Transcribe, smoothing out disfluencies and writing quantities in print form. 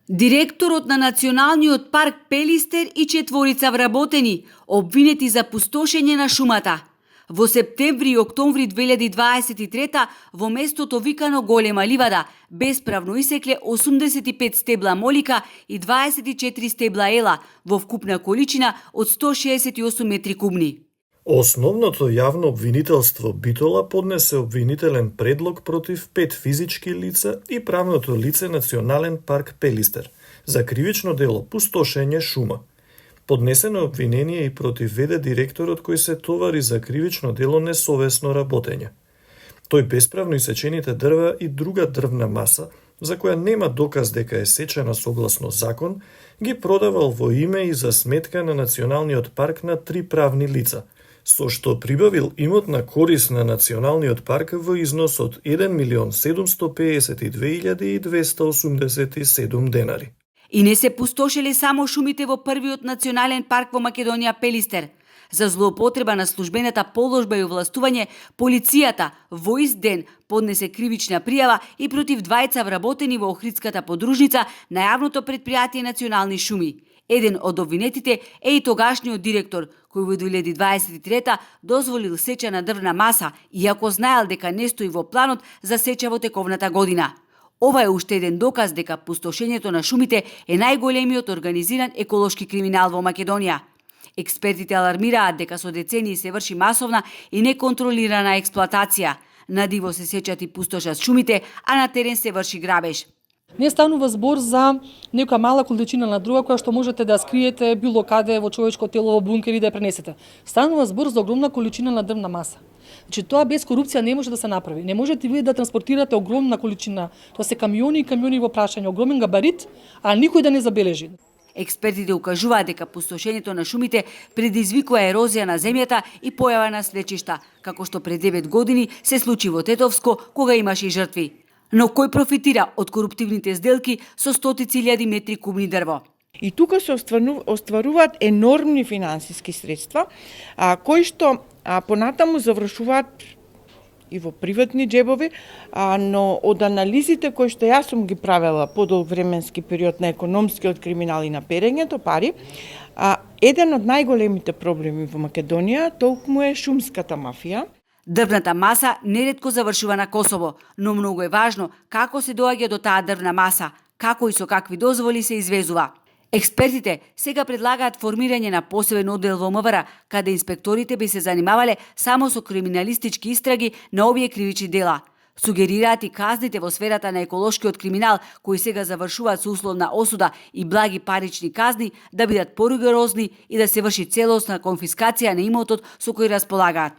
Директорот на Националниот парк Пелистер и четворица вработени, обвинети за пустошење на шумата. Во септември и октомври 2023 во местото викано Голема ливада бесправно исекле 85 стебла молика и 24 стебла ела во вкупна количина од 168 метри кубни. Основното јавно обвинителство Битола поднесе обвинителен предлог против 5 физички лица и правното лице Национален парк Пелистер за кривично дело пустошење шума. Поднесено обвинение и против ВД директорот кој се товари за кривично дело несовесно работење. Тој бесправно исечените дрва и друга дрвна маса, за која нема доказ дека е сечена согласно закон, ги продавал во име и за сметка на Националниот парк на 3 правни лица, со што прибавил имот на корис на Националниот парк во износ од 1.752.287 денари. И не се пустошеле само шумите во првиот национален парк во Македонија Пелистер. За злоупотреба на службената положба и овластување, полицијата во ист ден поднесе кривична пријава и против двајца вработени во Охридската подружница на јавното претпријатие Национални шуми. Еден од обвинетите е и тогашниот директор, кој во 2023 дозволил сеча на дрвна маса, иако знаел дека не стои во планот за сеча во тековната година. Ова е уште еден доказ дека пустошењето на шумите е најголемиот организиран еколошки криминал во Македонија. Експертите алармираат дека со децении се врши масовна и неконтролирана експлоатација. На диво се сечат и пустошат шумите, а на терен се врши грабеж. Не станува збор за нека мала количина на дрва која што можете да скриете било каде во човечко тело, во бункер и да ја пренесете. Станува збор за огромна количина на дрвна маса. Значи тоа без корупција не може да се направи. Не можете вие да транспортирате огромна количина, тоа се камиони и камиони во прашање, огромен габарит, а никој да не забележи. Експертите укажуваат дека пустошењето на шумите предизвикува ерозија на земјата и појава на слечишта, како што пред 9 години се случи во Тетовско, кога имаше и жртви. Но кој профитира од коруптивните сделки со стотици илјади метри кубни дрво? И тука се остваруваат енормни финансиски средства, кои што понатаму завршуваат и во приватни джебови, но од анализите кои што јас сум ги правела подолг временски период на економскиот криминал и на перењето пари, еден од најголемите проблеми во Македонија толкму е шумската мафија. Дрвната маса неретко завршува на Косово, но многу е важно како се доаѓа до таа дрвна маса, како и со какви дозволи се извезува. Експертите сега предлагаат формирање на посебен оддел во МВР, каде инспекторите би се занимавале само со криминалистички истраги на овие кривични дела. Сугерираат и казните во сферата на еколошкиот криминал, кои сега завршуваат со условна осуда и благи парични казни, да бидат поригорозни и да се врши целосна конфискација на имотот со кој располагаат.